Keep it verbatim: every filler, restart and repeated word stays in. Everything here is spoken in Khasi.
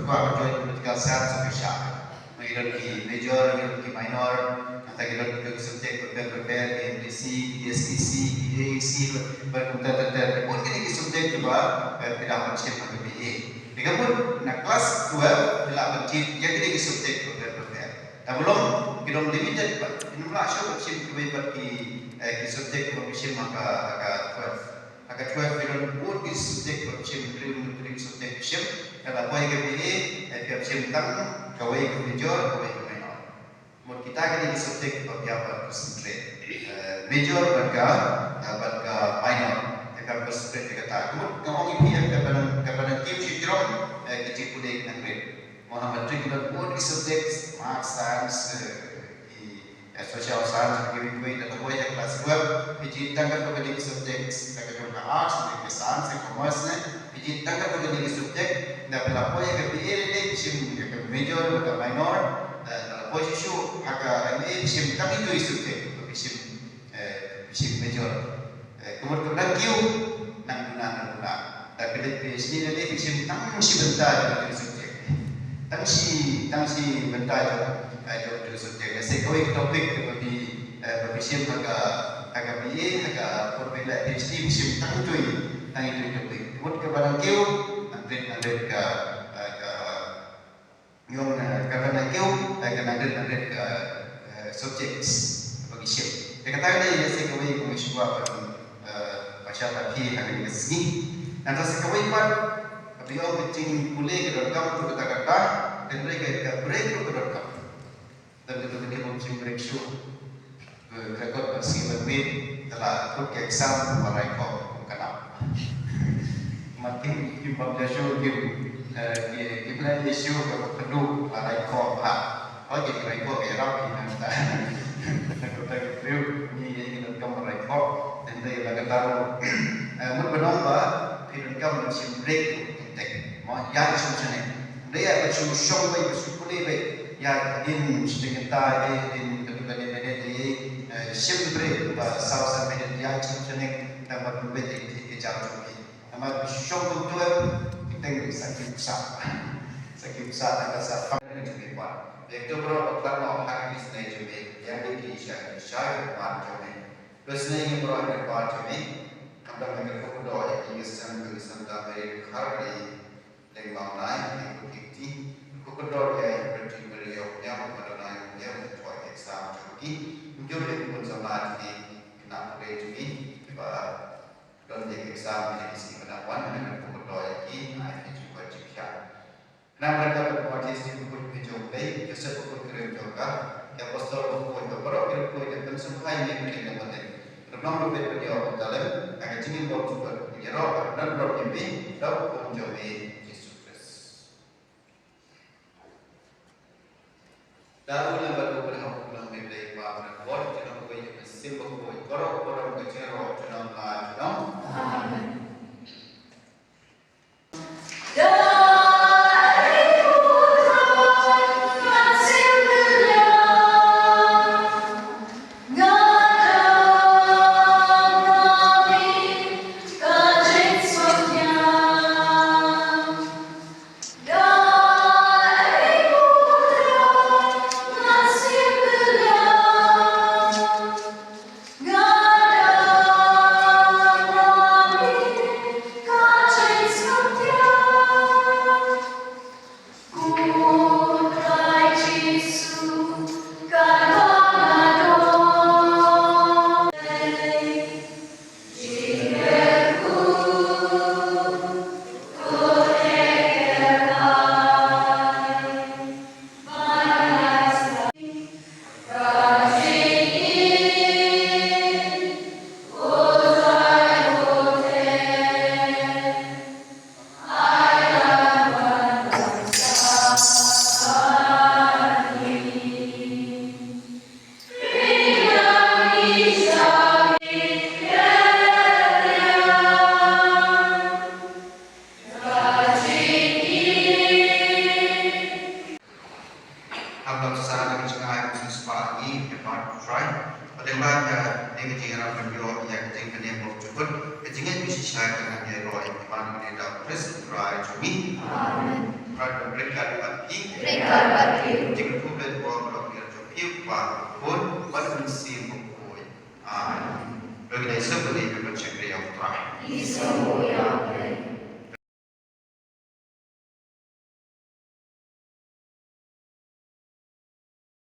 Ba ka join political science ka shah. Ngi don ki major, ngi don ki minor, nangta ngi don ki subject bapher bapher, ki M D C, ki S T C, ki A A C, bad kumta ter ter. Bun kine ki subject kiba, eh, phi dang ban shim ha ka B A. Te ka mut na class twelve phi lah ban jied ïa kine ki subject bapher bapher. Te ba long ki long limited bad, ym lah shuh ban shim kiwei pat ki, eh, ki subject kiba phi shim ha ka, ha ka twelve. Ha ka twelve phi don bun ki subject ba phi shim, hynriew hynriew ki subject phi shim. Lada poi ha ka B A, eh, phi hap shim tang kawei ka major, kawei ka minor. Mut kita kine ki subject ba phi hap ban concentrate. Eh, major bad ka, eh, bad ka minor. Eh, phi hap concentrate ïa kata. Mut nga ong ïa phi, eh, kaba nang, kaba nang kiew shajrong, eh, ki jingpule ki nang rit. Mo ha matric ki don bun ki subject, maths, science, eh, ki eh, social science, kiwei kiwei, lada poi ha class twelve, phi jied tang katto katne ki subject, da ka jong ka arts ne, ka science, ka commerce ne, phi jied tang katto katne ki subject, lada phi la poi ha ka B A ne, phi shim ïa ka major bad ka minor, eh, lada poi shuh shuh ha ka M A phi shim tang ito i subject, phi shim, eh, phi shim major. Eh, ka mut kaba nang kiew, nang duna, nang duna. Da phi leit PhD lei lei phi shim tang shi bynta jong ka subject. Tang shi, tang shi bynta jong, eh, jong ka subject. Lehse kawei ka topic kaba phi, eh, ba phi shim ha ka, ha ka B A, ha ka por phi leit PhD phi shim tang ito i, tang ito i topic. Ka mut kaba nang kiew, nang rit, nang rit ka, eh, ka Ngi ong, eh, kaba nang kiew, eh, ka nang rit nang rit ka, eh, subjects ba ngi shim. Te kata ka dei lehse kawei kaba ngi shu kwah ban, eh, pynshai ha phi ha kane ka sngi. Nangta sa kawei pat, kaba ngi ong ka jingpule ka donkam ruh kata kata, hynrei ka, ka break ruh ka donkam. Tang kito kine bym shim break shuh. Ka kot ba sngi ban miet, ka la kut ka exam ba rai khoh kum ka nap. Mat kim, kim bam ja shuh kim, eh, ki, kim la issue ka ba kadu ba rai khoh ha. Ba ki rai khoh ka yarap ki nang ta. Ka kut ka briew, ni ye ki nang kam ba rai khoh. Tang dei la ka taru. Eh, mut ba nong ba, phi nang kam ban shim break tu, tek. Mo, ya shim shane. Dei ya ka shu shong bai, ka shu pule bai. Ya, din, shiteng kita, eh, din, kadu kadu, eh, eh, shim bre, ba, saw san minit, ya, shim shane, tang ba, ba, eh, eh, eh, jam jam, eh. Namar, shong tu tu, eh, kita ngi sa ki sa. Sa ki sa, tang ka sa, pang, eh, jam, eh, wan. Bek tu, bro, ba, tang, no, ha, ki, snai, jam, eh, ya, ki, ki, sha, ki, sha, ki, wan, jam, eh. Bro, snai, ki, bro, eh, wan, jam, eh. Kam, tang, eh, ki, bro, eh, ki, san, ki, san, tang, eh, har, eh, Leng Mawnai, Leng Khutkiti, Khutkudor ïa Bri Mary ïa u Nyiam, Madonai u Nyiam, Twa ïa Sam Jong ki, Mjur ïa Kun Samla jong ki, Khynnah Pule jong ki, kiba don ïa ki exam ïa ki sngi ba dang wan, Khutkudor ïa ki, ai ki jingkhuslai jingkhiah. Khynnah Bynta Baptist Church Khutkudor jong Blei, Joseph Khutkudor jong ka, ki apostol Khutkudor, baroh ki Khutkudor, ki pynsngewbha ïa ki ïa ka Blei. Rebnong ruh bad ïoh ka talent, ha ka jingim bad jubab, ïaroh, rebnong ruh ïa me, da u khun jong me, Jisu Khrist. Da u lem bad u Blei ha u Blei me Blei ba bad bor, junom kawei junom sim ba kawei, korok korok ka jingïaroh, junom la junom. Amen. Hap ban sa da ka jingaiei ba sngewspah ïa ngi, ïa ka Trai. Bad lem bad ïa ka jingïarap ban ïoh ïa ka jingkyrkhu jingkyrkhu. Ka jingngeit ba shisha ka nang ïaroh ïa ngi, ban ïa ka Trai jong ngi. Amen. Khrih, bad bad phi. Bad bad phi. Jingkyrkhu bad bor bad bad jong phi, Kpa, Khun bad Mynsiem Bakhuid. Amen. Bad ngi dei suk bad ngi ban shakri ïa U Trai.